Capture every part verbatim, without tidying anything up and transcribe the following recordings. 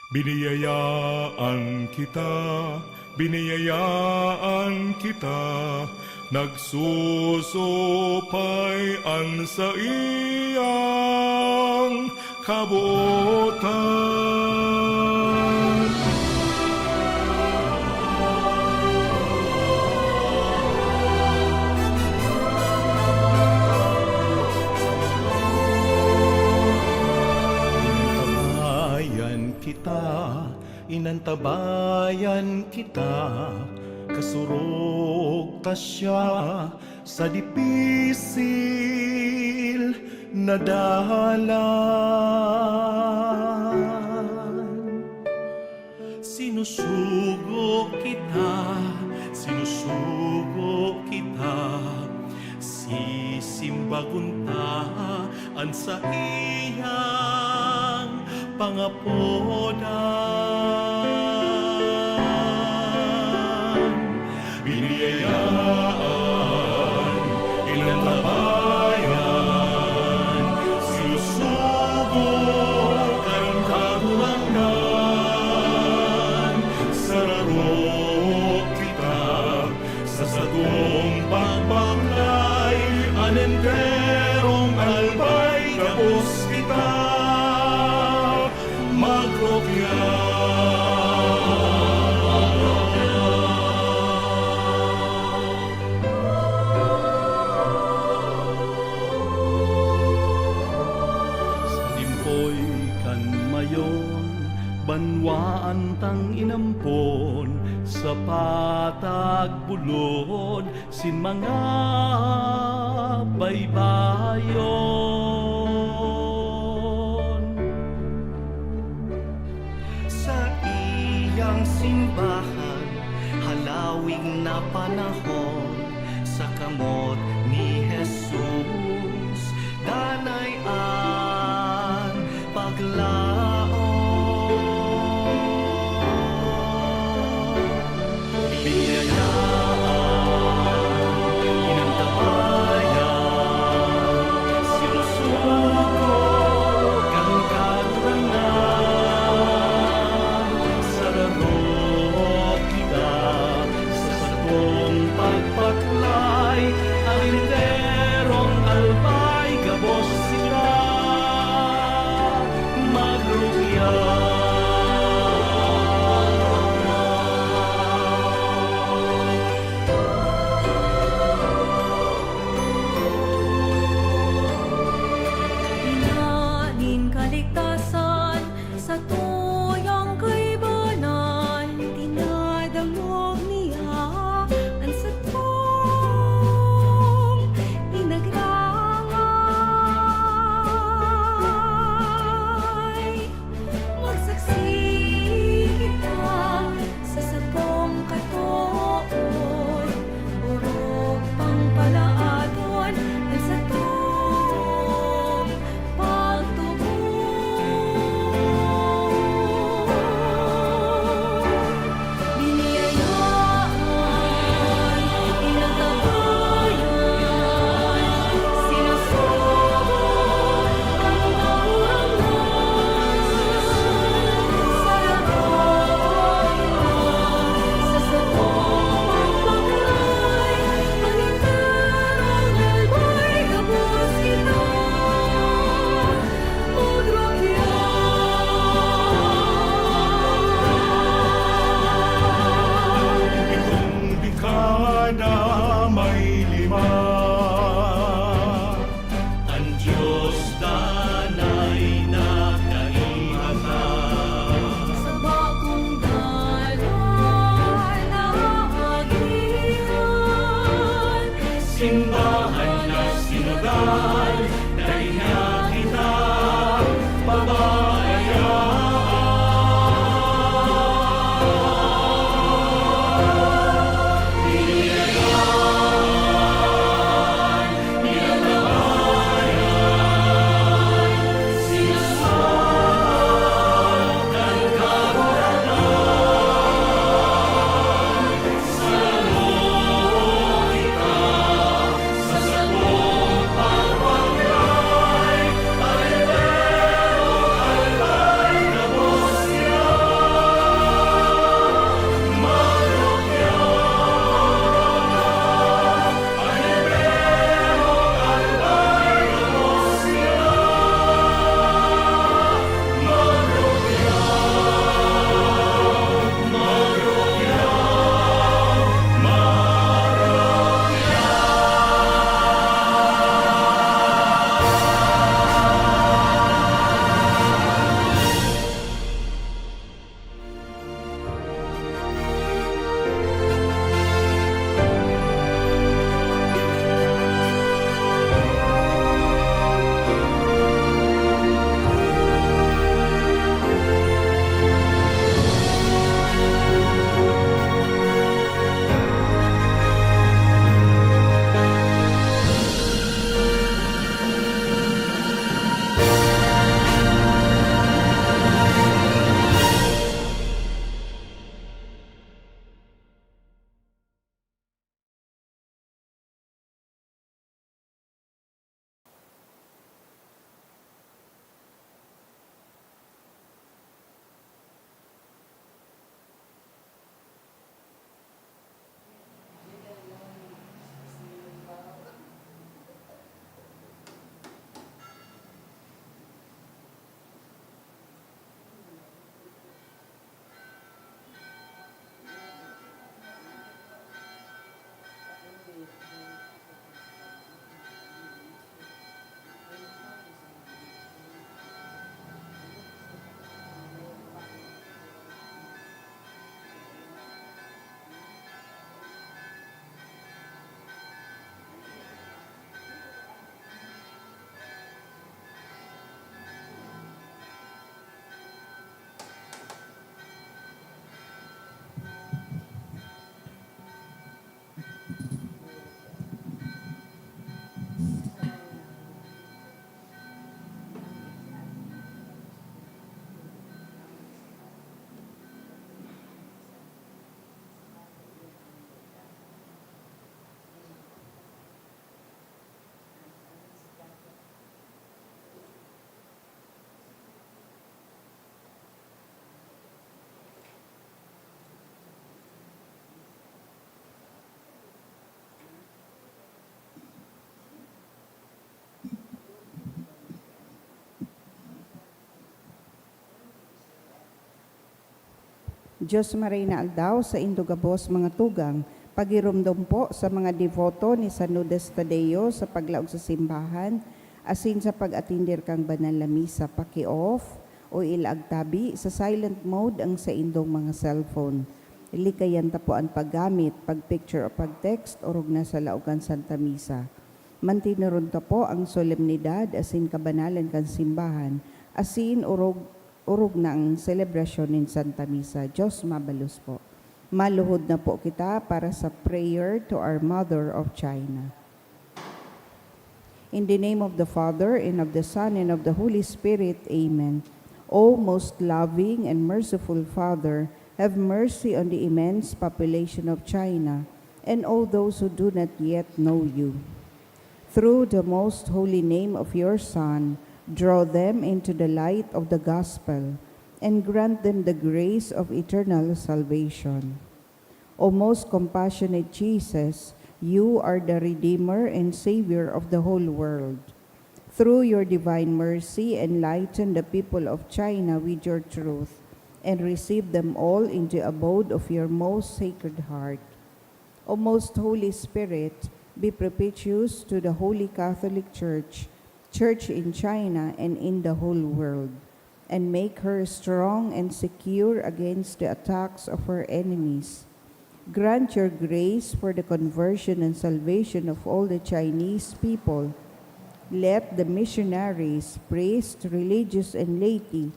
Biniyayaan kita, biniyayaan kita, nagsusupay an saiyang kabotan. Inantabayan kita, inantabayan kita, kasurog ta siya sa dipisil na dalan. Sinusugo kita, sinusugo kita, sisimbagon ta an saiyang pangapodan. Biniyayaan, inantabayan, sinusugo kan Kagurangnan. Sararo kita sa satong pagbaklay, an enterong albay gabos kita magrukya. Sa limpoy kan mayon, banwaan tang inampon, sa patag bulod, sin mga baybayon. Saiyang simbahan, halawig na panahon, sa kamot ni Jesus, danay an paglaom. Biniyayaan, inantabayan, sinusugo kan Kagurangnan. Sararo kita sa satong pagbaklay, an Diyos Maray na Aldaw, saindo gabos mga tugang, pagiromdom po sa mga deboto ni San Judas Tadeo sa paglaog sa simbahan, asin sa pag-atender kan banal na misa. Paki-off o ilaag tabi sa silent mode ang saindong mga cellphone. Likayan ta po an paggamit, pag-picture o pag-text, orog na sa laog kan Santa Misa. Mantinuron ta po ang solemnidad asin kabanalan kan simbahan, asin orog, orog na ang selebrasyon nin Santa Misa. Diyos mabalos po. Maluhod na po kita para sa prayer to our Mother of China. In the name of the Father, and of the Son, and of the Holy Spirit. Amen. O most loving and merciful Father, have mercy on the immense population of China and all those who do not yet know you. Through the most holy name of your Son, draw them into the light of the gospel and grant them the grace of eternal salvation. O most compassionate Jesus, you are the Redeemer and Savior of the whole world. Through your divine mercy, enlighten the people of China with your truth and receive them all in the abode of your most sacred heart. O most Holy Spirit, be propitious to the Holy Catholic Church, Church in China, and in the whole world, and make her strong and secure against the attacks of her enemies. Grant your grace for the conversion and salvation of all the Chinese people. Let the missionaries, priests, religious, and laity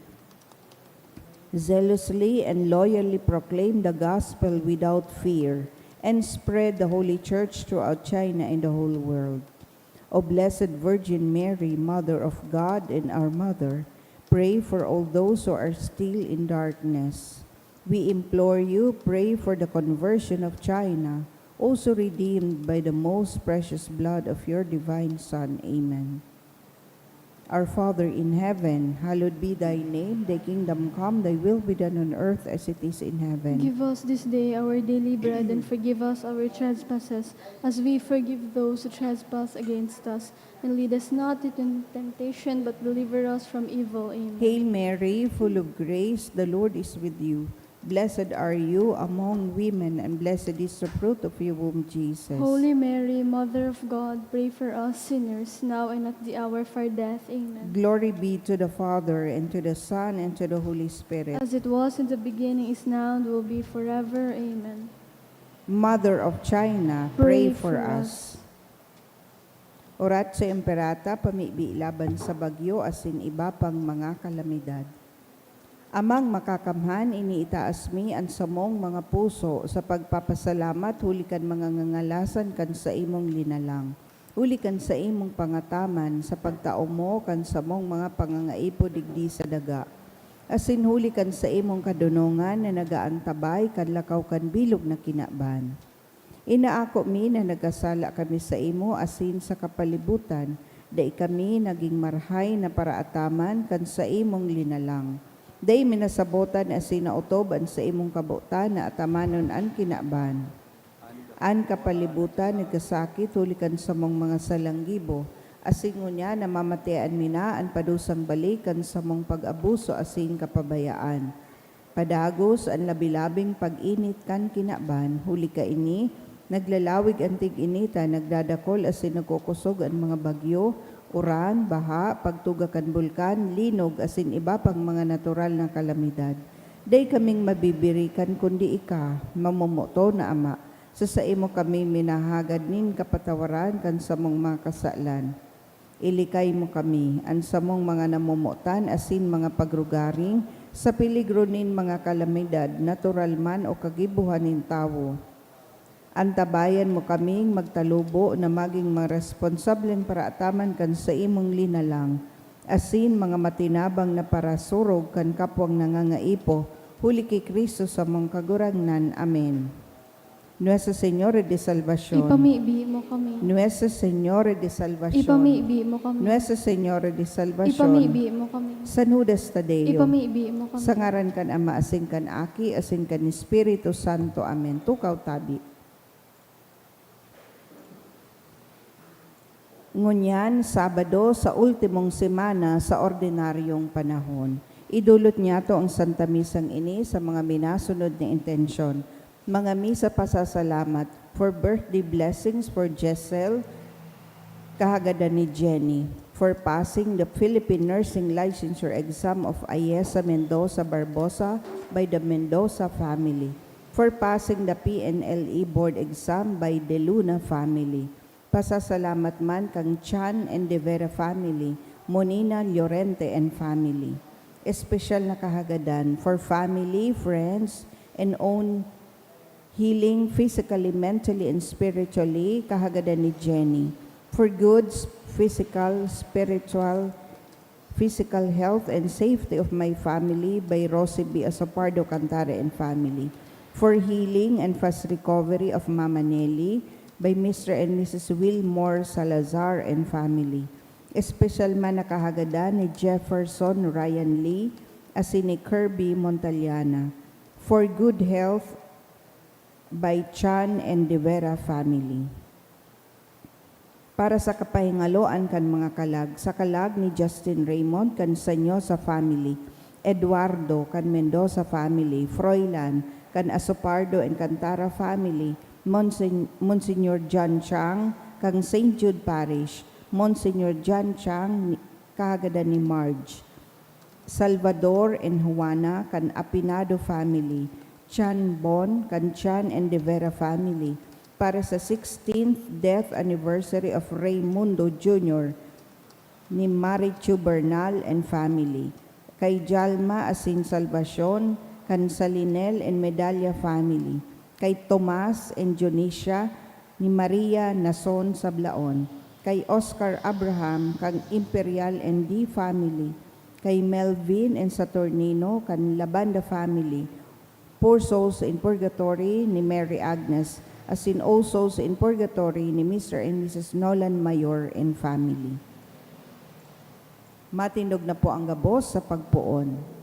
zealously and loyally proclaim the gospel without fear and spread the Holy Church throughout China and the whole world. O Blessed Virgin Mary, Mother of God and our Mother, pray for all those who are still in darkness. We implore you, pray for the conversion of China, also redeemed by the most precious blood of your divine Son. Amen. Our Father in heaven, hallowed be thy name. Thy kingdom come, thy will be done on earth as it is in heaven. Give us this day our daily bread, and forgive us our trespasses, as we forgive those who trespass against us. And lead us not into temptation, but deliver us from evil. Amen. Hail Mary, full of grace, the Lord is with you. Blessed are you among women, and blessed is the fruit of your womb, Jesus. Holy Mary, Mother of God, pray for us sinners, now and at the hour of our death. Amen. Glory be to the Father, and to the Son, and to the Holy Spirit. As it was in the beginning, is now, and will be forever. Amen. Mother of China, pray for us. Oratio Imperata, pamibi laban sa bagyo asin iba pang mga kalamidad. Amang Makakamhan, iniitaas mi an samong mga puso sa pagpapasalamat huli kan mga ngangalasan kan saimong linalang, huli kan saimong pangataman sa pagtao mo kan samong mga pangangaipo digdi sa daga, asin huli kan saimong kadonongan na nagaantabay kan lakaw kan bilog na kinaban. Inaako mi na nagkasala kami saimo asin sa kapalibutan, dai kami nagin marahay na paraataman kan saimong linalang. Dai mi nasabotan asin naotob an saimong kabotan na atamanon an kinaban. An kapalibutan nagkasakit huli kan samong mga salang gibo, asin ngunyan namamatean mi na an padusang balik kan samong pag-abuso asin kapabayaan. Padagos an labi-labing pag-init kan kinaban, huli kaini, naglalawig an tig-initan, nagdadakol asin nagkukosog an mga bagyo, uran, baha, pagtuga kan bulkan, linog, asin iba pang mga natural na kalamidad. Dai kaming mabibirikan kundi ika, mamomoton na Ama. Sa saimo kami minahagad nin kapatawaran kan samong mga kasalan. Ilikay mo kami, an samong mga namomotan asin mga pagrugaring, sa peligro nin mga kalamidad, natural man o kagibohan nin tawo. Antabayan mo kaming magtalubo na magin mga responsableng paraataman kan saimong linalang, asin mga matinabang na parasurog kan kapwang nangangaipo, huli ki Cristo samong Kagurangnan. Amen. Nuestra Señora de Salvacion. Ipamibi mo kami. Nuestra Señora de Salvacion. Ipamibi mo kami. Nuestra Señora de Salvacion. Ipamibi mo kami. San Judas Tadeo. Ipamibi mo kami. Sa ngaran kan Ama, asin kan Aki, asin kan Espiritu Santo. Amen. Tukaw tabi. Ngunyan, Sabado sa ultimong semana sa ordinaryong panahon. Idulot niyato ang Santa Misang ini sa mga minasunod na intensyon. Mga misa pasasalamat for birthday blessings for Jessel, kahagadan ni Jenny, for passing the Philippine Nursing Licensure Exam of Ayesa Mendoza Barbosa by the Mendoza family, for passing the P N L E board exam by De Luna family. Pasasalamat man kan Chan and De Vera family, Monina Llorente and family. Espesyal na kahagadan for family, friends, and own healing physically, mentally, and spiritually, kahagadan ni Jenny. For goods, physical, spiritual, physical health and safety of my family by Rosie B. Asopardo Cantare and family. For healing and fast recovery of Mama Nelly by Mister and Missus Wilmore Salazar and family. Espesyal man na kahagadan ni Jefferson Ryan Lee asin ni Kirby Montaliana. For good health by Chan and De Vera family. Para sa kapahingaloan kan mga kalag, sa kalag ni Justin Raymond kan Sanyosa family, Eduardo kan Mendoza family, Froilan kan Asopardo and Cantara family, Monsen-, Monsignor John Chang kan Saint Jude Parish, Monsignor John Chang ni, kahagadan ni Marge. Salvador and Juana kan Apinado family, Chan Bon kan Chan and De Vera family, para sa sixteenth death anniversary of Raymundo Junior ni Marichu Bernal and family, kay Jalma asin Salvacion kan Salinel and Medalla family, kay Tomas and Dionisia ni Maria Nason Sablaon, kay Oscar Abraham kan Imperial and D family, kay Melvin and Saturnino kan Labanda family, Poor Souls in Purgatory ni Mary Agnes, asin All Souls in Purgatory ni Mister and Missus Nolan Mayor and family. Matindog na po ang gabos sa pagpoon.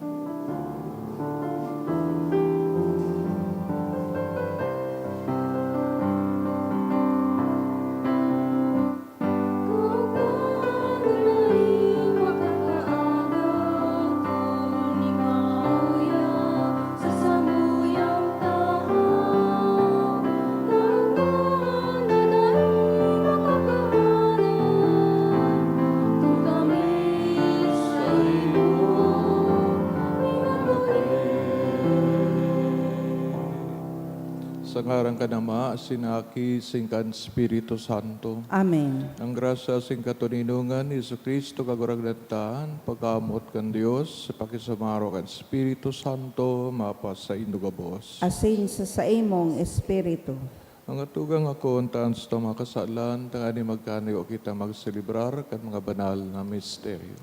Sa ngaran kan Ama, asin Aki, asin kan Espiritu Santo. Amen. Ang grasya asin katoninongan ni Jesu-Cristo, Kagurangnan ta, an pagkamoot kan Dios, sa pakisumaro kan Espiritu Santo, mapasaindo gabos. Asin sa saimong espiritu. Mga tugang, akoon ta an satong mga kasalan, tanganing magkaniwa kita magselebrar kan mga banal na misteryo.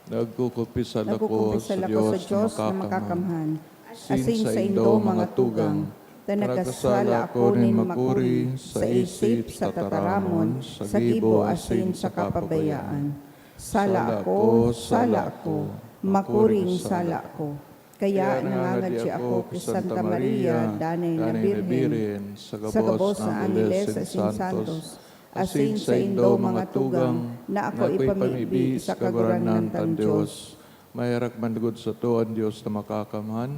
Nagkukumpisal ako sa Dios na makakamhan, asin saindo, mga tugang, ta nagkasala ako nin makuri sa isip, sa tataramon, sa gibo, asin sa kapabayaan. Sala ako, sala ako, makuring sala ako. Kaya nangangadyi ako ki Santa Maria, danay na Birhen, sa gabos na angeles asin santos, asin saindo, mga tugang, na ako ipamibi sa Kagurangnan tang Dios. Maherak man lugod sato an Dios na makakamhan,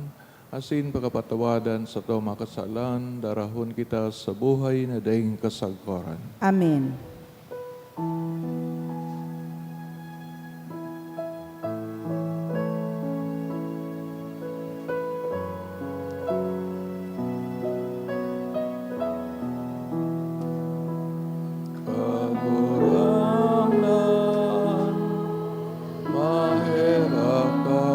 asin pakapatawadan sato mga kasalan, darahon kita sa buhay na daing kasagkoran. Amen. Kagurangnan, maherak ka.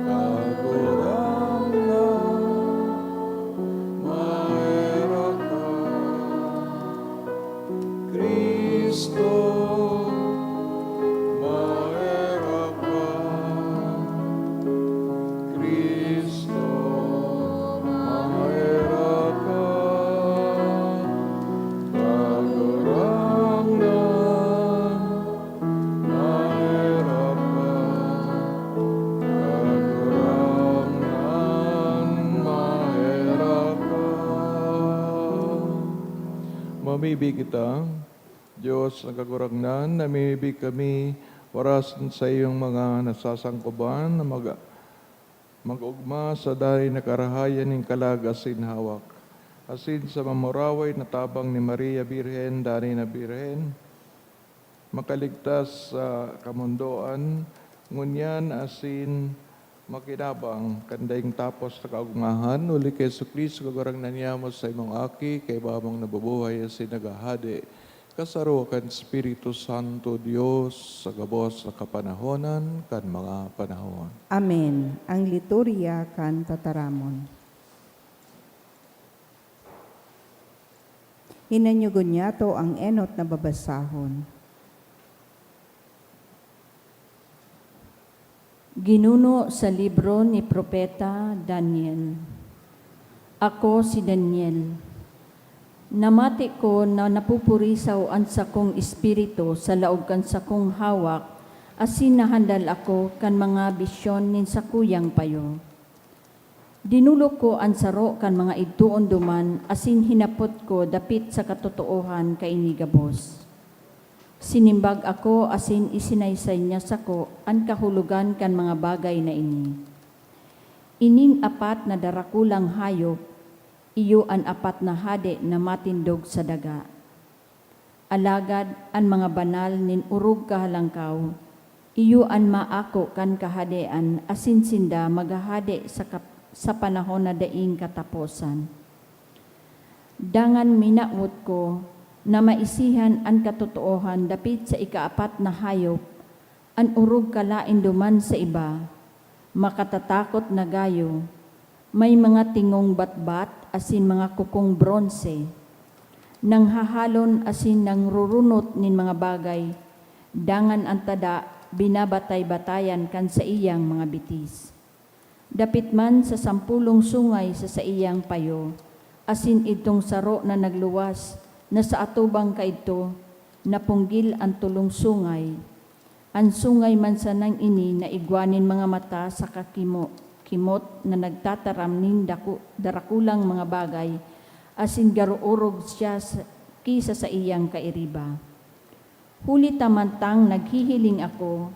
Kagurangnan, maherak ka. Cristo, maherak ka. Cristo, maherak ka. Kagurangnan, maherak ka. Kagurangnan, maherak ka. Mamibi kita. Dios na Kagurangnan, namimibi kami para sa iyong mga nasasangkuban na mag-, mag-ogma sa danay na karahayan nin kalag asin hawak, asin sa mamuraway na tabang ni Maria Birhen, danay na Birhen, makaligtas sa kamondoan ngunyan asin makinabang kan daing tapos na kaogmahan, huli ki Jesu-Cristo, Kagurangnan niamo, sa imong Aki, kaiba mong nabubuhay asin naghahade, kasaro kan Espiritu Santo, Dios, sa gabos na kapanahonan kan mga panahon. Amen. Ang liturya kan tataramon. Hinanyugon niyato ang enot na babasahon. Ginuno sa libro ni Propeta Daniel. Ako si Daniel. Namati ko na napupurisaw an sakong espiritu sa laog kan sakong hawak, asin nahandal ako kan mga bisyon nin sakuyang payo. Dinolok ko an saro kan mga idtoon duman asin hinapot ko dapit sa katotoohan kaini gabos. Sinimbag ako asin isinaysay niya sako an kahulogan kan mga bagay na ini. Ining apat na darakulang hayop, iyo an apat na hade na matindog sa daga. Alagad an mga banal nin orog kahalangkaw, iyo an maako kan kahadean asin sinda maghahade sa kap-, sa panahon na daing kataposan. Dangan minawot ko na maisihan an katotoohan dapit sa ikaapat na hayop, an orog kalaen duman sa iba, makatatakot na gayo, may mga tingong batbat asin mga kukong bronse, nanghahalon asin nangrurunot nin mga bagay, dangan an tada binabatay-batayan kan saiyang mga bitis. Dapit man sa sampolong sungay sa saiyang payo, asin idtong saro na nagluwas na sa atubang kaidto, napunggil an tolong sungay. An sungay man sanang ini na igwa nin mga mata saka kimo-, kimot na nagtataram nin daku-, darakulang mga bagay, asin garo orog siya sa, ki sa saiyang kairiba. Huli ta mantang naghihiling ako,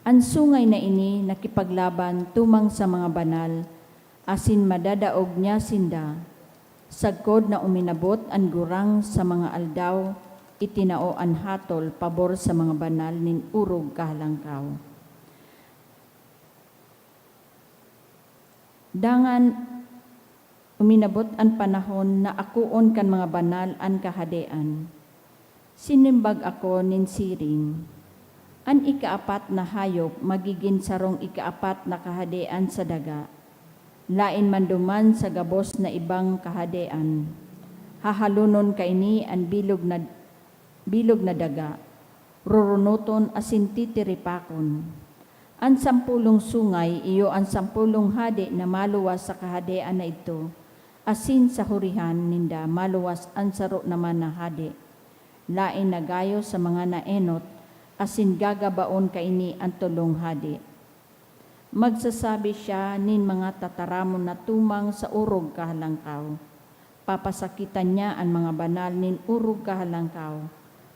an sungay na ini nakipaglaban tumang sa mga banal, asin madadaog niya sinda. Sagkod na uminabot an gurang sa mga aldaw, itinao an hatol pabor sa mga banal nin orog kahalangkaw. Dangan uminabot an panahon na akoon kan mga banal an kahadean. Sinimbag ako nin siring, "An ikaapat na hayop magigin sarong ikaapat na kahadean sa daga, laen man duman sa gabos na ibang kahadean. Hahalonon kaini an bilog na, bilog na daga, rurunoton asin titiripakon." An sampolong sungay iyo an sampolong hade na maluwas sa kahadean na idto, asin sa hurihan ninda maluwas an saro naman na hade. Laen na gayo sa mga naenot, asin gagabaon kaini an tolong hade. Magsasabi siya nin mga tataramon na tumang sa orog kahalangkaw. Papasakitan niya an mga banal nin orog kahalangkaw.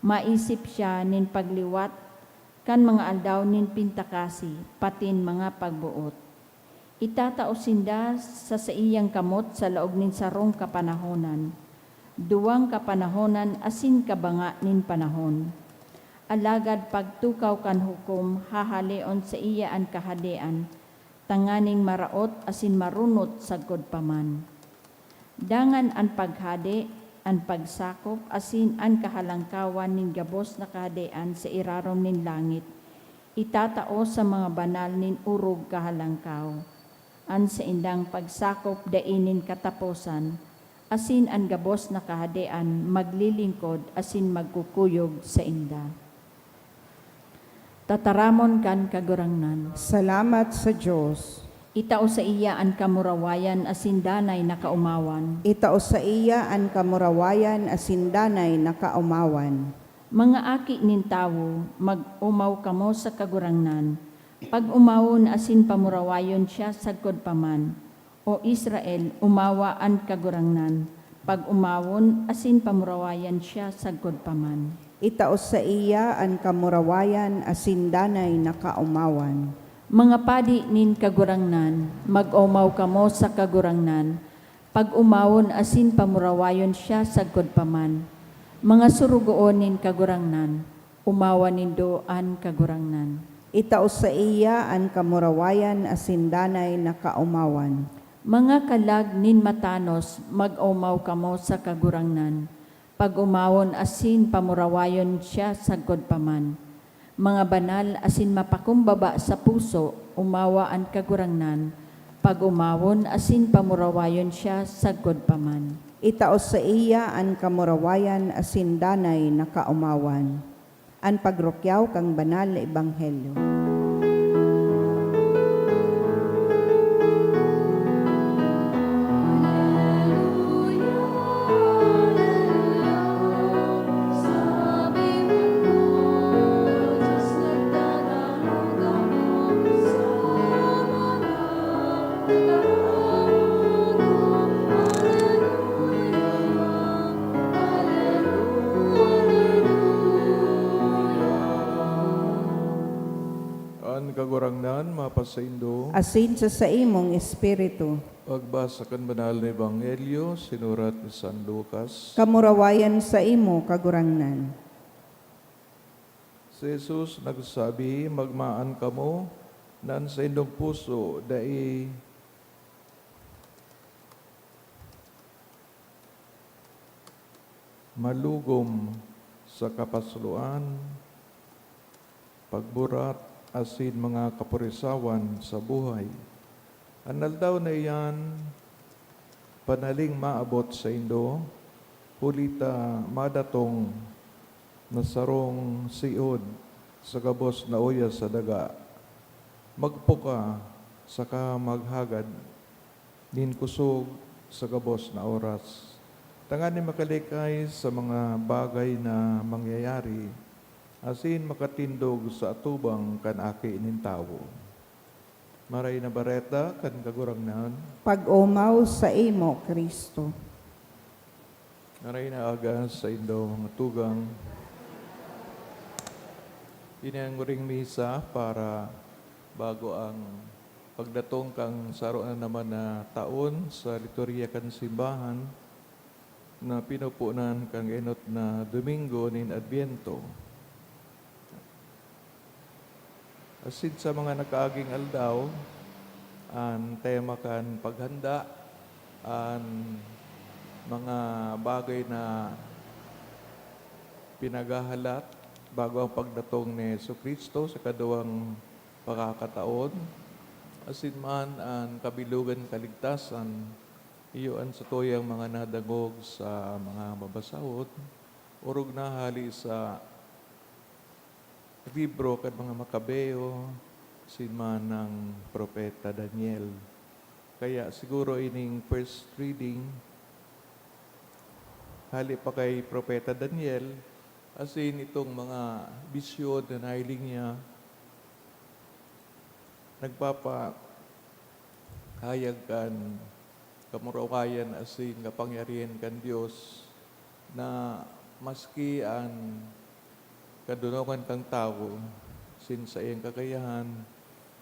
Maisip siya nin pagliwat kan mga aldaw nin pintakasi, patin mga pagboot. Itatao sinda sa saiyang kamot sa laog nin sarong kapanahonan, duwang kapanahonan asin kabanga nin panahon. Alagad pagtukaw kan hukom, hahaleon saiya an kahadean, tanganing maraot asin marunot sagkod pa man. Dangan an paghade, an pagsakop, asin an kahalangkawan nin gabos na kahadean sa irarom nin langit, itatao sa mga banal nin orog kahalangkaw. An saindang pagsakop dai nin kataposan, asin an gabos na kahadean maglilingkod asin magkukuyog sainda. Tataramon kan Kagurangnan. Salamat sa Dios. Itao saiya an kamurawayan asin danay na kaomawan. Itao saiya an kamurawayan asin danay na kaomawan. Mga aki nin tawo, mag-omaw kamo sa Kagurangnan. Pag-omawon asin pamurawayon siya sagkod pa man. O Israel, omawa an Kagurangnan, pag-omawon asin pamurawayan siya sagkod pa man. Itao saiya an kamurawayan asin danay na kaomawan. Mga padi nin Kagurangnan, mag-omaw kamo sa Kagurangnan, pag-omawon asin pamurawayon siya sagkod pa man. Mga surugoon nin Kagurangnan, omawan nindo an Kagurangnan. Itao saiya an kamurawayan asin danay na kaomawan. Mga kalag nin matanos, mag-omaw kamo sa Kagurangnan, pag-omawon asin pamurawayon siya sagkod pa man. Mga banal asin mapakumbaba sa puso, omawa an Kagurangnan, pag-omawon asin pamurawayon siya sagkod pa man. Itao saiya an kamurawayan asin danay na kaomawan. An pagrukyaw kan banal na ebanghelyo. An Kagurangnan mapasaindo. Asin sa saimong espiritu. Pagbasa kan Banal na Ebanghelyo sinurat ni San Lucas. Kamurawayan saimo, Kagurangnan. Si Jesus nagsabi, "Magmaan kamo na an saindong puso dai malugom sa kapasloan, pagburat, asin mga kapurisawan sa buhay. An aldaw na iyan panaling maabot saindo, huli ta madatong na sarong siod sa gabos na uya sa daga. Magpuka saka maghagad nin kosog sa gabos na oras, tanganing makalikay sa mga bagay na mangyayari, asin makatindog sa atubang kan Aki nin Tawo." Maray na Bareta kan Kagurangnan. Pag-omaw saimo, Cristo. Maray na aga saindo, mga tugang. Ini an huring misa para bago ang pagdatong kan saro na naman na taon sa liturhiya kan simbahan na pinupunan kan enot na Domingo nin Adbyento. Asin sa mga nakaaging aldaw, an tema kan paghanda, an mga bagay na pinaghahalat bago ang pagdatong ni Jesu-Cristo sa kaduwang pakakataon, asin man an kabilogan kaligtasan, iyo an satuyang mga nadangog sa mga mabasahon, orog na hali sa libro kan mga Makabeo, si manang Propeta Daniel. Kaya siguro ining first reading, hali pa kay Propeta Daniel, asin itong mga bisyon na nahiling niya, nagpapahayag kan kamurawayan asin kapangyarihan kan Dios na maski an kadonongan kan tawo, asin saiyang kakayahan,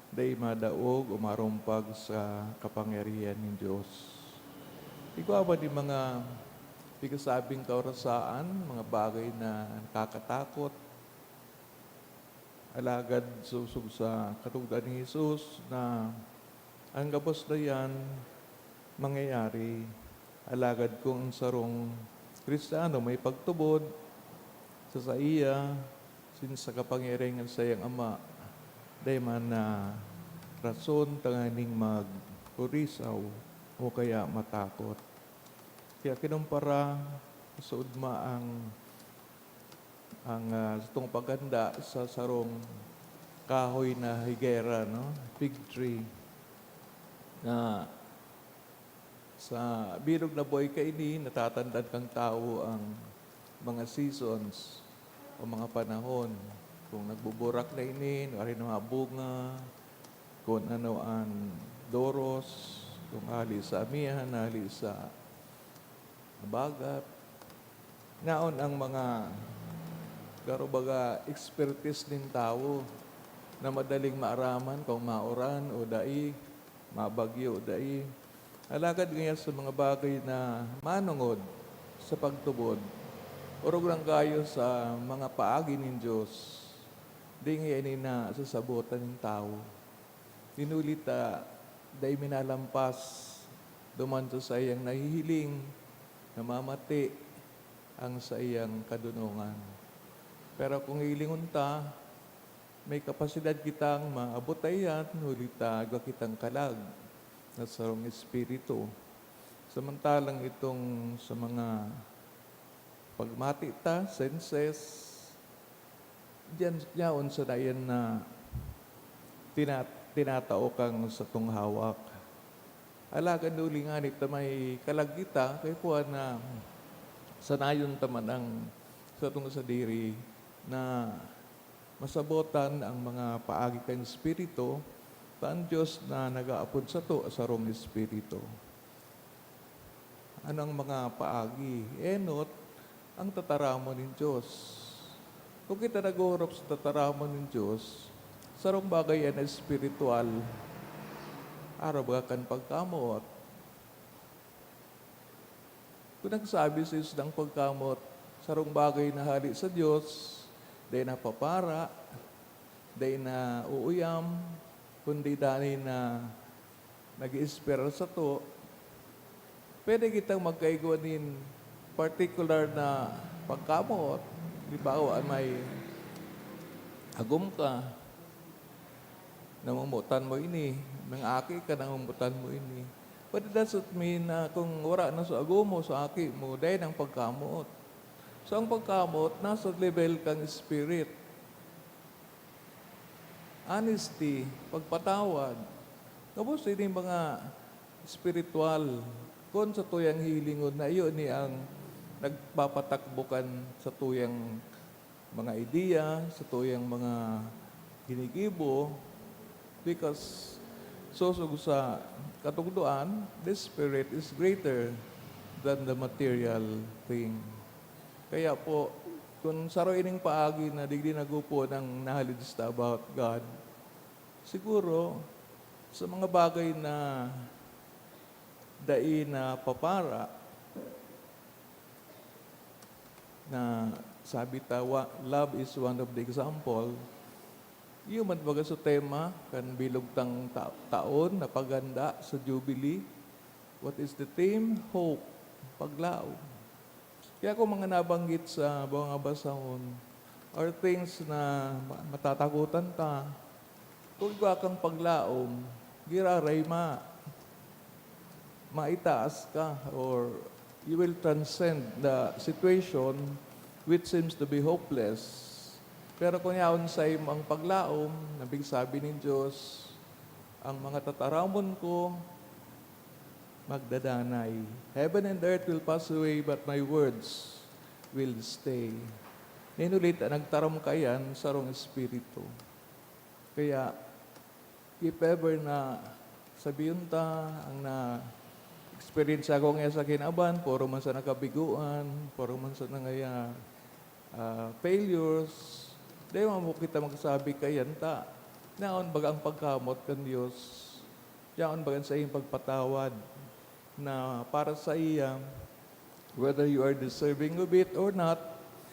dai madaog o marumpag sa kapangyarihan nin Dios. Igwa man nin mga pikasabing kaorasaan, mga bagay na nakakatakot, alagad sosog sa katugdan ni Jesus na an gabos na iyan mangyayari. Alagad kun an sarong Cristiano may pagtubod sa saiya, asin sa kapangyarihan kan saiyang Ama, dai man na rason tanganing magkurisaw o kaya matakot. Kaya kinumpara sa ugma ang ang, ah, satong paghanda sa sarong kahoy na higera, no? Fig tree, na sa bilog na buhay kaini, natatandaan kan tawo ang mga seasons o mga panahon. Kung nagbuburak na ini, nuarin na mga bunga, kung ano ang doros, kung hali sa amihan, hali sa bagat. Naon ang mga, garo baga, expertise nin tawo na madaling maaraman kung mauran o dai, mabagyo o dai. Alagad ngaya sa mga bagay na manongod sa pagtubod, orog lang kayo sa mga paagi nin Dios, di ngaya ini nasasabotan nin tawo. Dinuli ta dai minalampas duman sa saiyang nahihiling, namamati ang saiyang kadunongan. Pero kung hilingon ta, may kapasidad kitang maabot ta iyan, huli ta igwa kitang kalag na sarong espiritu. Samantalang itong sa mga pagmati ta, senses, diyan, yaon sa dayan na tina-, tinatao kang satong hawak. Alagad huli ngani ta may kalag kita, kay kuwan na sanayon ta man ang satong sadiri na masabotan ang mga paagi kan Espiritu, ta an Dios na nag-aapod sato sarong Espiritu. Anong mga paagi? Enot, ang tataramon nin Dios. Kung kita nag-oorop sa tataramon nin Dios, sarong bagay yan na espiritual, arog kan pagkamoot. Kung nagsabi sa Dios ng pagkamoot, sarong bagay na hali sa Dios, dai napapara, dai na uuyam, kundi danay na nag-iispiral sato, pwede kitang magkaigwa nin partikular na pagkamoot. Halimbawa, may agom ka, namumutan mo ini. May aki ka, namumutan mo ini. But it doesn't mean na kung wala na sa agom mo, sa aki mo, dai nang pagkamoot. So, ang pagkamoot, nasa level kang spirit. Honesty, pagpatawad. Gabos ini mga espiritual. Kun sa tuyang hilingon na iyo ni ang nagpapatakbo kan sa tuyang mga ideya, sa tuyang mga ginigibo, because sosog sa katugdoan, the spirit is greater than the material thing. Kaya po, kung saro ining paagi na digdi nagupon ang knowledge ta about God, siguro, sa mga bagay na dai na papara, na sabi ta, wa-, love is one of the example. Iyo man baga sa tema kan bilog tang ta-, taon na paghanda sa Jubilee. What is the theme? Hope, paglaom. Kaya kung mga nabanggit sa mga basahon, are things na ma-, matatakotan ta, kung igwa kang paglaom, giraray ma-, maitaas ka, or you will transcend the situation which seems to be hopeless. Pero kung yaon sa imong paglaom, na pigsabi nin Dios, "Ang mga tataramon ko magdadanay. Heaven and earth will pass away, but my words will stay." Nin huli ta, nagtaram kaiyan sarong espiritu. Kaya, if ever na sabihon ta, ang na-experience ako ngaya sa kinaban, puro man sana kabiguan, puro man sana ngaya, ah, failures, di man mo kita magsabi kaiyan ta. Naon baga ang pagkamoot kan Dios? Yaon baga sa iyong pagpatawad na para sa iya, whether you are deserving of it or not,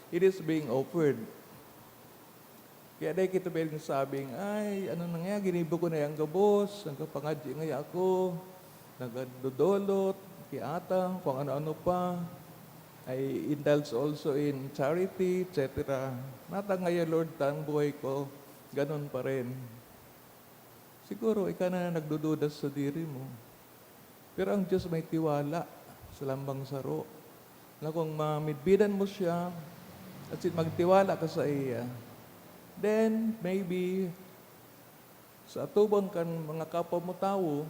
it is being offered. Kaya dai kita pwedeng sabing, "Ay, ano na nga, ginibo ko na yang gabos, nagkapangadyi ngaya ako, nagdodolot, kiatang, kung ano-ano pa. I indulge also in charity, et cetera. Natang ngaya, Lord, ta ang buhay ko, ganun pa rin." Siguro, ika na nagdududa sa sadiri mo. Pero ang Dios may tiwala sa lambang saro, na kung mamidbidan mo siya, asin magtiwala ka sa iya, then maybe sa atubang kan mga kapwa mo tawo,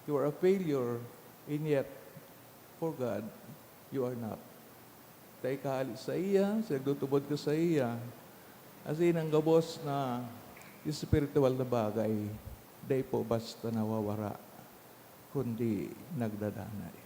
you are a failure, and yet, for God, you are not. Dai ka hali saiya, asin nagtutubod ka saiya. Asin ang gabos na espiritual na bagay, dai po basta nawawara, kundi nagdadanay.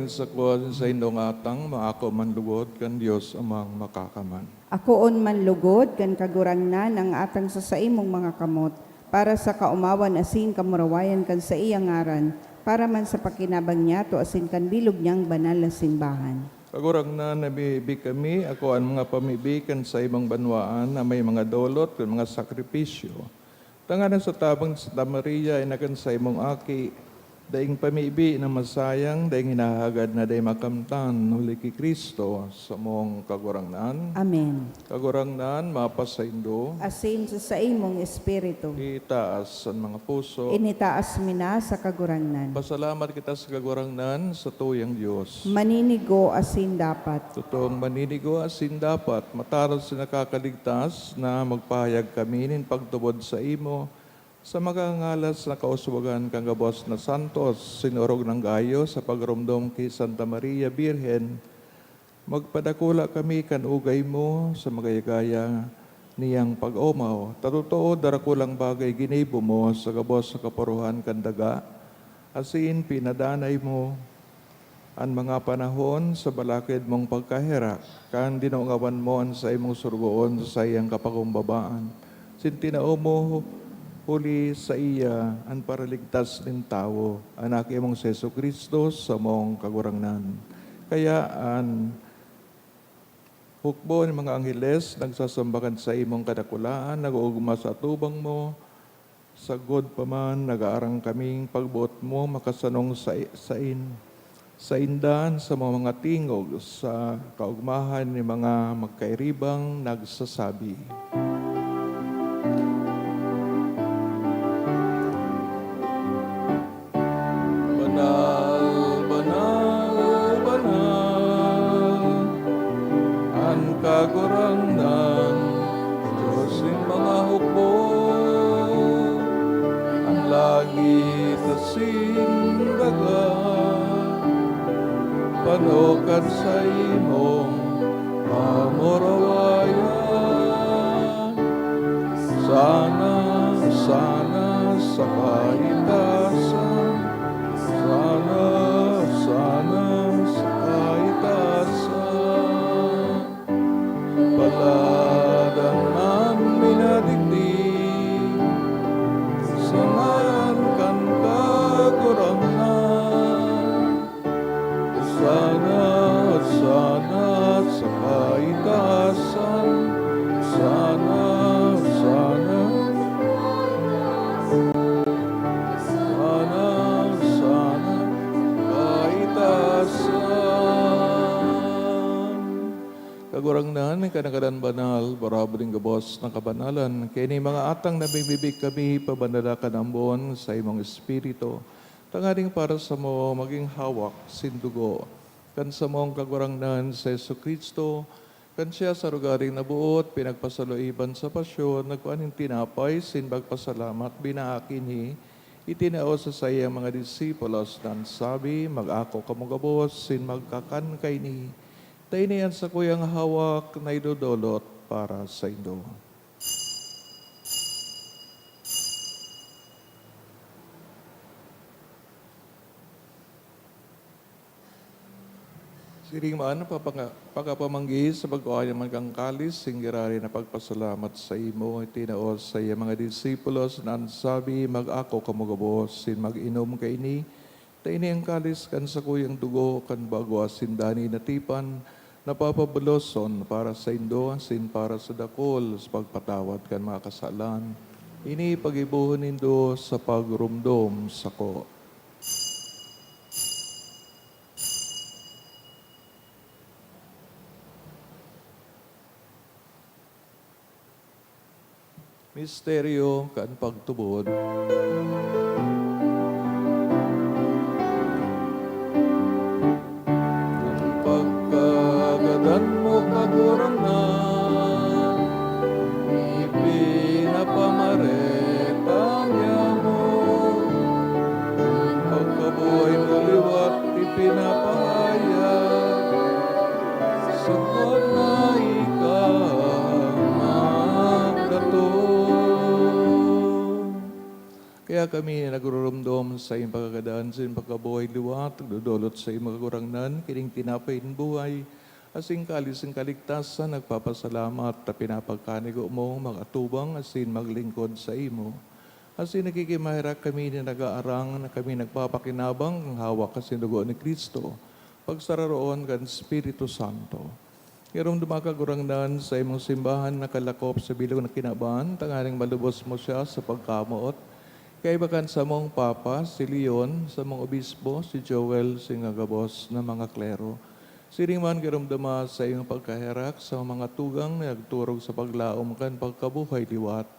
Sako asin saindong atang, maako man lugod kan Dios Amang Makakaman. Akoon man lugod kan Kagurangnan ang atang sa saimong mga kamot, para sa kaomawan asin kamurawayan kan saiyang ngaran, para man sa pakinabang niyato asin kan bilog niyang banal na simbahan. Kagurangnan, namibi kami, ako an mga pamibi kan saimong banwaan na may mga dolot kan mga sakripisyo. Tanganing sa tabang ni Santa Maria, ina kan saimong Aki, daing pamibi na masayang, daing hinahagad na dai makamtan, huli ki Cristo, samong Kagurangnan. Amen. Kagurangnan, mapasaindo. Asin sa saimong espiritu. Itaas an mga puso. Initaas mi na sa Kagurangnan. Pasalamat kita sa Kagurangnan, sa tuyang Dios. Maninigo asin dapat. Totoong maninigo asin dapat, matarod sa nakakaligtas na magpahayag kami nin pagtubod saimo, sa makangangalas na kauswagan kan gabos na santos, sinorog nang gayo sa pagromdom ki Santa Maria Birhen, magpadakula kami kan ugay mo sa magaya-gaya niyang pag-omaw. Ta totoo, darakulang bagay ginibo mo sa gabos na kapurohan kan daga, asin pinadanay mo an mga panahon sa balakid mong pagkaherak, kan dinungawan mo an saimong sorogoon sa saiyang kapakumbabaan, asin tinao mo huli saiya an Paraligtas nin tawo, an Aki mong si Jesu-Cristo, samong Kagurangnan. Kaya an hukbo nin mga angheles nagsasamba kan saimong kadakulaan, nag-oogma sa atubang mo, sagkod pa man nag-aarang kaming pagboot mo makasanong sa, sain, sainda an samong mga tingog sa kaogmahan nin mga magkairibang nagsasabi. Banal, banal, banal, an Kagurangnan, Dios nin mga hukbo. An langit asin daga, pano kan saimong kamurawayan. Sana, sana sa kaitasan, sana, sana sa kaitasan. Paladan man mi na digdi, sa ngaran kan Kagurangnan. Sana, sana sa kaitasan, sana, sana, sana, sana, kaitasan. Kagurangnan, ika na gadan banal, barabod nin gabos na kabanalan. Kaya ini mga atang nabibibig kami, pabanala kan ambon sa imong Espiritu. Tanganing para samo magin hawak nin dugo kan samong Kagurangnan si Jesu-Cristo, kan siya sa rogaring naboot, pinagpasaloiban sa pasyon, nagkua nin tinapay, asin magpasalamat, binaak ini, itinao sa saiyang mga disipulos, na nagsabi, "Mag-ako kamo gabos, asin magkakan kaini. Ta ini an sakuyang hawak na idodolot para saindo." Siring man, papanga-, pakapamanggi sa pagkua niya man kan kalis, asin giraray na pagpasalamat saimo, itinao sa iya mga disipulos, na nagsabi, "Mag-ako kamo gabos, asin mag-inom kaini, ta ini an kalis kan sakuyang dugo kan bago asin danay na tipan, na papabuloson para saindo asin para sa dakul sa pagpatawad kan mga kasalan. Ini paggibohon nindo sa pagromdom sako." Misteryo kan pagtubod. An pagkagadan mo, Kagurangnan, ipinapamareta niamo. An pagkabuhay mo liwat ipinapahayag, sagkod na ika magdatong. Kaya Kami na nagrurumdom sa iyong pagkagadan sa iyong pagkabuhay liwat, nagdodolot sa iyong mga kagurangnan, kining tinapay nin buhay, asin kalis nin kaligtasan, nagpapasalamat ta pinapagkanigo mo, makatubang asin maglingkod sa imo. Asin nakikimaherak kami na nag-aarang na kami nagpapakinabang kan hawak asin dugo ni Cristo, pagsararoon kan Espiritu Santo. Ngarong dumakagurangnan sa imong simbahan na kalakop sa bilog na kinaban, tanganing malubos mo siya sa pagkamoot. Kaiba kan samong Papa, si Leon, samong Obispo, si Joel, sing gabos na mga klero. Siring man giromdoma sa imong pagkaherak sa mga tugang na nagturog sa paglaom kan pagkabuhay liwat.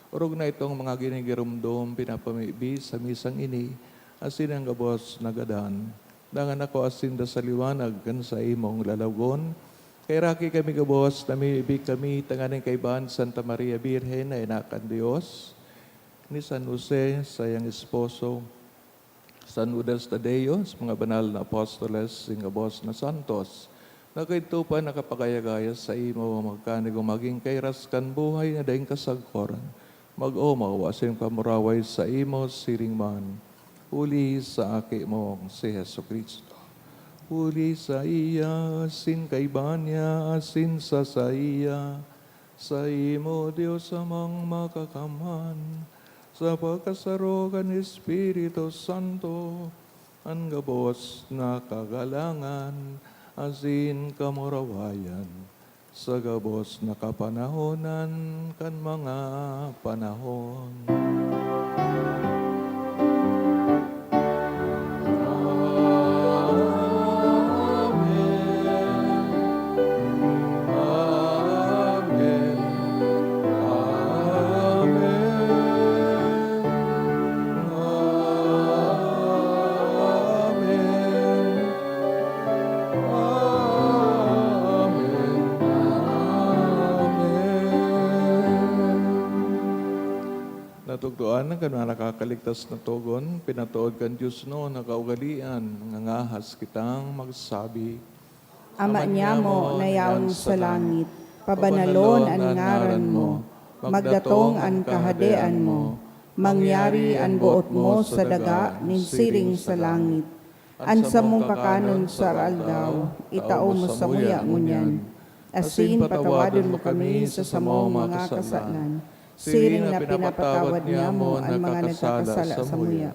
Orog na itong mga ginigiromdom pinapamibi sa misang ini, asin ang gabos na gadan. Dangan ako asin da sa liwanag kan sa imong lalagon. Kaheraki kami gabos, namimibi kami tanganing kaibahan Santa Maria Birhen na Ina kan Dios, ni San Jose, sayang esposo, San Judas Tadeo, sa mga banal na apostoles, sing gabos na santos, na kaidto pa nakapagayagaya sa imo, magkanigo magin kairas kan buhay na daing kasagkoran. Mag-omaw asin pamuraway sa imo siring man, huli sa Aki mong si Jesu-Cristo. Huli saiya, asin kaiba niya, asin sa saiya, sa imo, Dios Amang Makakamhan, sa pagkasaro kan Espiritu Santo, an gabos na kagalangan asin kamurawayan, sa gabos na kapanahonan kan mga panahon. Amen. Amen. Amen. Amen. Amen. Amen. Natugdoan kan mga nakakaligtas na togon, pinatood kan Dios noon na kaugalian, nangangahas kitang magsabi, Ama niamo na yaon sa langit, pabanalon an ngaran mo, magdatong an kahadean mo, mangyari an boot mo sa daga nin siring sa langit. An samong kakanon sa aroaldaw, itao mo samuya ngunyan. Asin patawadon mo kami sa samong mga kasalan, siring na pinapatawad niamo an mga nagkakasala samuya.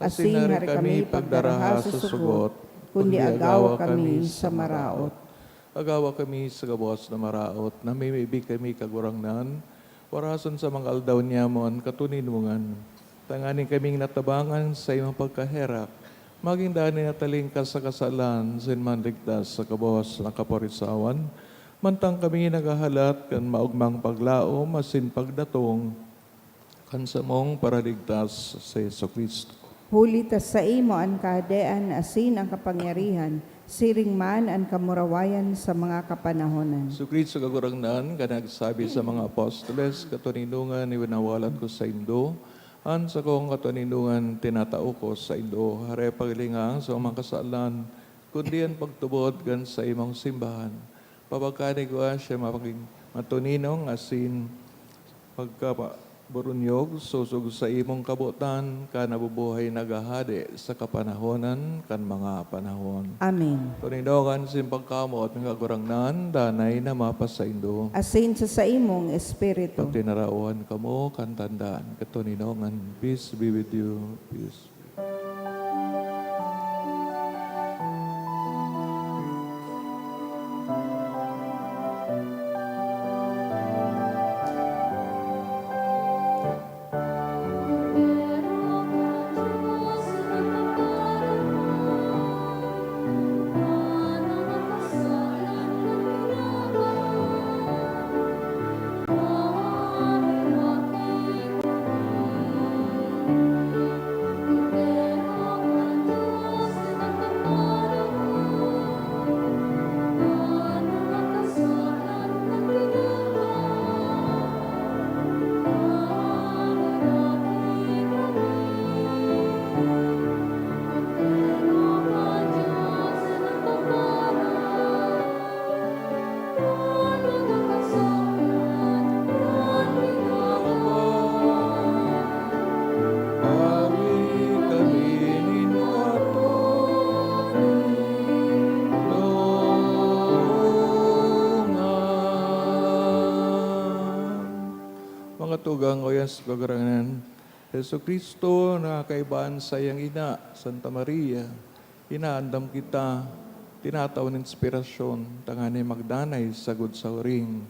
Asin hari kami pagdaraha sa sugot, kundi agawa kami sa maraot. Agawa kami sa gabos na maraot, namimibi kami, Kagurangnan, warason sa mga aldaw niamo an katoninongan, tanganing kaming natabangan sa imong pagkaherak, magin danay natalingkas sa kasalan, asin manligtas sa gabos na kaporisawan, mantang kami naghahalat kan maogmang paglaom asin pagdatong kan samong Paraligtas, si Jesu-Cristo. Huli ta saimo an kahadean asin an kapangyarihan, siring man an kamurawayan sa mga kapanahonan. Jesu-Cristo, Kagurangnan, kan nagsabi sa mga apostoles, "Katoninongan iwinawalat ko saindo, an sakong katoninongan tinatao ko saindo." Hare paglingang sa mga kasalan, kundi an pagtubod kan saimong simbahan. Papagkanigwa siya magin matoninong asin pagkaburunyog, sosog sa imong kabotan, ka nabubuhay naghahade sa kapanahonan kan mga panahon. Amen. Toninongan sin pagkamoot ng Kagurangnan, danay na mapasaindo. Asin sa saimong espiritu. Pagtinarawan kamo kan tandaan, katoninongan. Peace be with you. Peace. Tugang o yas, Kagurangnan. Jesu-Cristo na kaibahan saiyang ina, Santa Maria, inaandam kita, tinatao nin inspirasyon, tanganing magdanay sagkod sa huring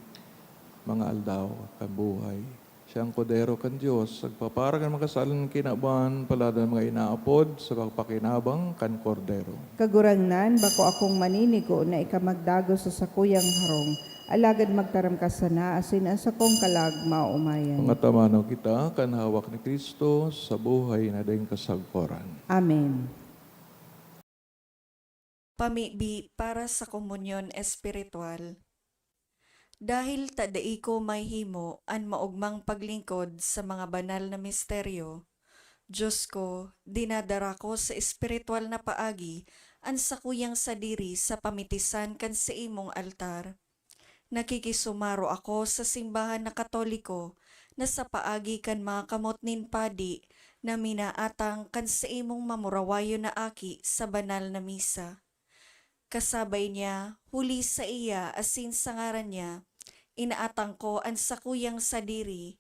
mga aldaw kan buhay. Siya an Kordero kan Dios, nagpapara kan mga kasalan nin kinaban, palalo na mga inaapod sa pagpakinabang kan Kordero. Kagurangnan, bako akong maninigo na ika magdagos sa sakuyang harong, alagad magtaram ka sana asin an sakong kalag maoomayan. Mangatamano kita kan hawak ni Cristo sa buhay na daing kasagkoran. Amen. Pamibi para sa komunyon espiritual. Dahil ta dai ko mahihimo an maogmang paglingkod sa mga banal na misteryo, Diyos ko, dinadara ko sa espiritual na paagi an sakuyang sadiri sa pamitisan kan saimong altar. Nakikisumaro ako sa simbahan na Katoliko na sa paagi kan mga kamot nin padi na minaatang kan saimong mamurawayon na aki sa banal na misa. Kasabay niya, huli saiya asin sa ngaran niya, inaatang ko an sakuyang sadiri.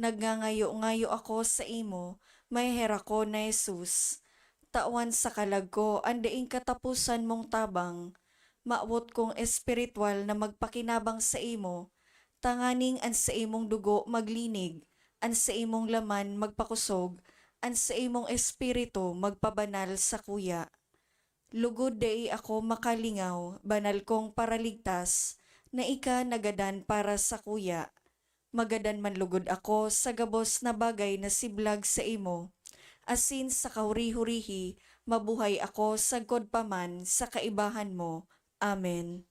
Nagngangayo-ngayo ako saimo, maheherakon na Jesus. Tawan sa kalag ko an daing kataposan mong tabang. Mawot kong espiritual na magpakinabang saimo, tanganing an saimong dugo maglinig, an saimong laman magpakosog, an saimong espiritu magpabanal sakuya. Lugod dai ako makalingaw, banal kong Paraligtas, na ika nagadan para sakuya. Magadan man lugod ako sa gabos na bagay na siblag saimo, asin sa kahuri-hurihi mabuhay ako sagkod pa man sa kaibahan mo. Amen.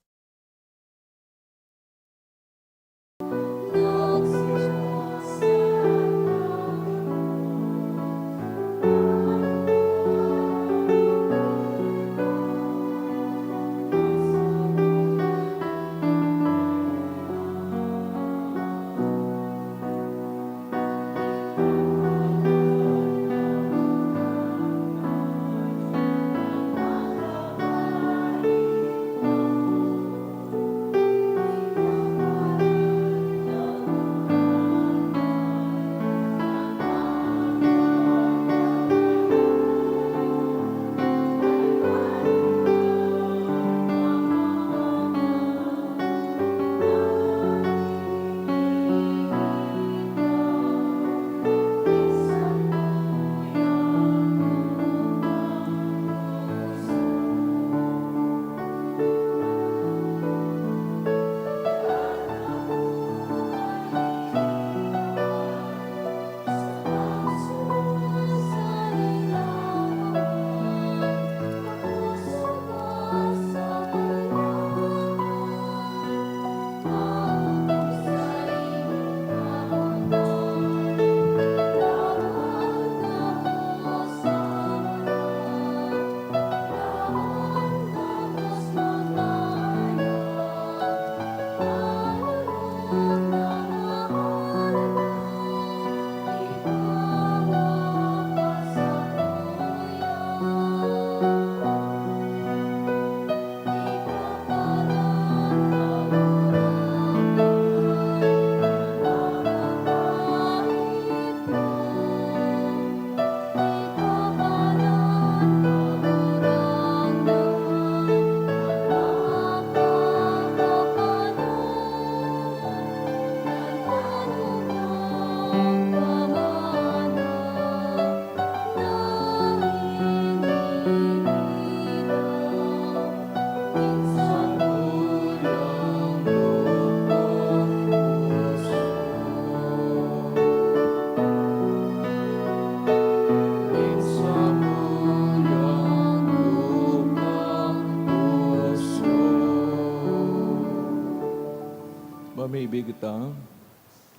Mamibi kita.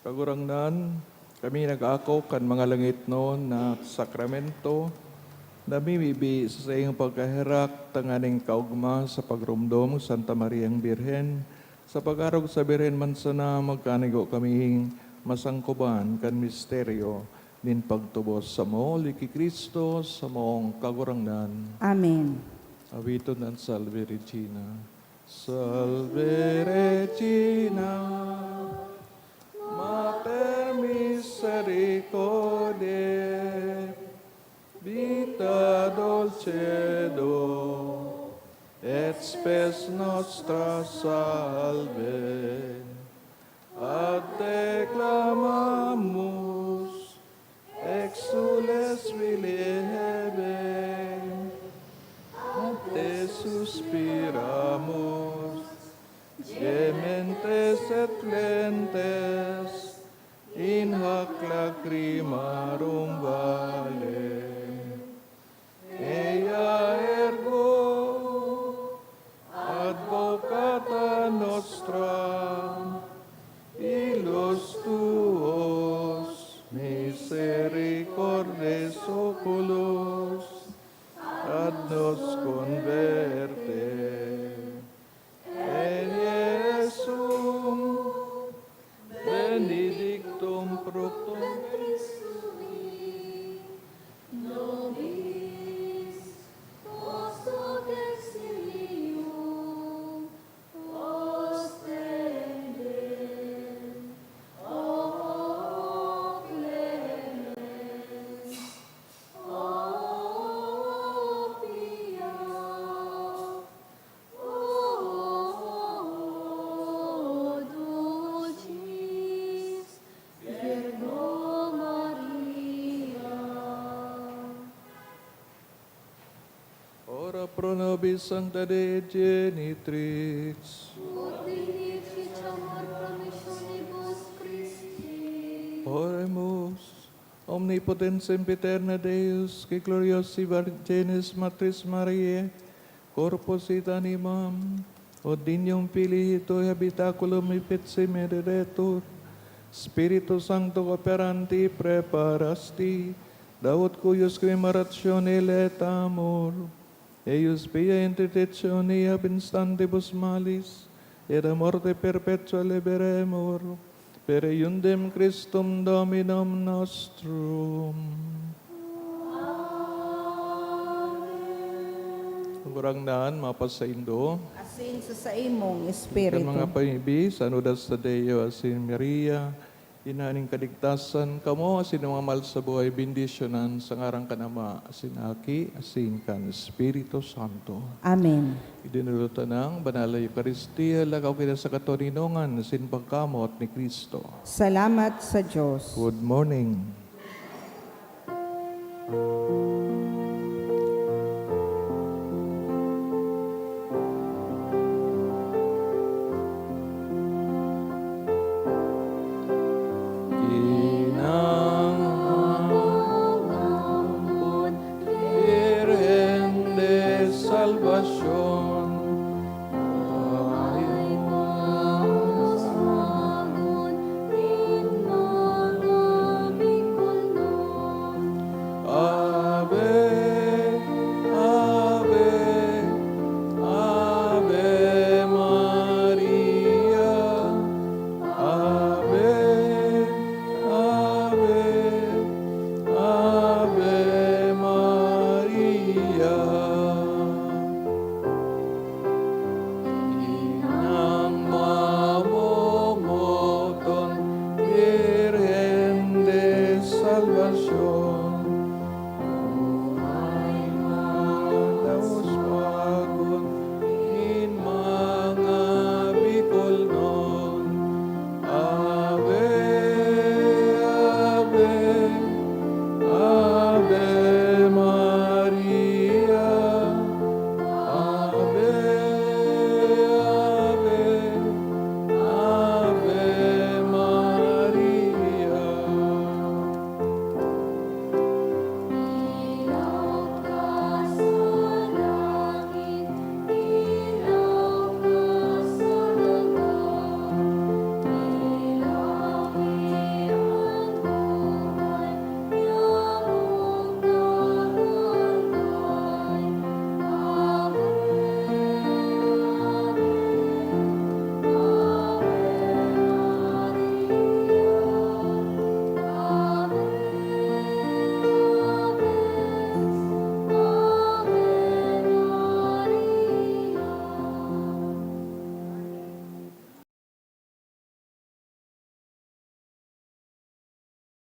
Kagurangnan, kami nag-ako kan mga langitnon na sakramento, namimibi sa saiyang pagkaherak tanganing kaogma sa pagromdom Santa Mariang Birhen, sa pag-arog sa Birhen man sana, magkanigo kaming masangkoban kan misteryo nin pagtubos samo, huli ki Cristo, samong Kagurangnan. Amen. Awiton an Salve Regina. Salve Regina, Mater Misericordiae, vita dulcedo, et spes nostra salve. Ad te clamamus, exsules filii Hevae, ad te suspiramus, gementes et flentes in hac lacrimarum vale. Ea ergo advocata nostra, ilus tuos misericordes oculos ad nos converte. Ejusdem benedictum fructum ventris tui, nobis post exilium ostende. O clemens, o pia, O dulcis Virgo Maria. Ora pro nobis Sancta Dei Genitrix. Ut benefit amor promissionibus Christi. Oremus. Omnipotens sempiterna Deus, qui gloriosi Virginis Matris Mariae, corpus et animam, ut dignum filii tui habitaculum effetsi mereretur, Spiritu Sancto cooperanti preparasti, da ut cuius commemorationem laetamur, eius pia interdictione ab instantibus malis, et a morte perpetua liberemur, per eundem Christum Dominum nostrum. Amen. Kagurangnan mapasaindo. Asin sa saimong Kan mga espiritu. Pamibi, sanudas ta Deo asin Maria, Ina nin kaligtasan, kamo asin an mga mahal sa buhay, bendisyonan sa ngaran kan Ama, asin Aki, asin kan Espiritu Santo. Amen. Idinulot ta nang banal na Eukaristia, lakaw kita sa katoninongan asin pagkamoot ni Cristo. Salamat sa Diyos. Good morning.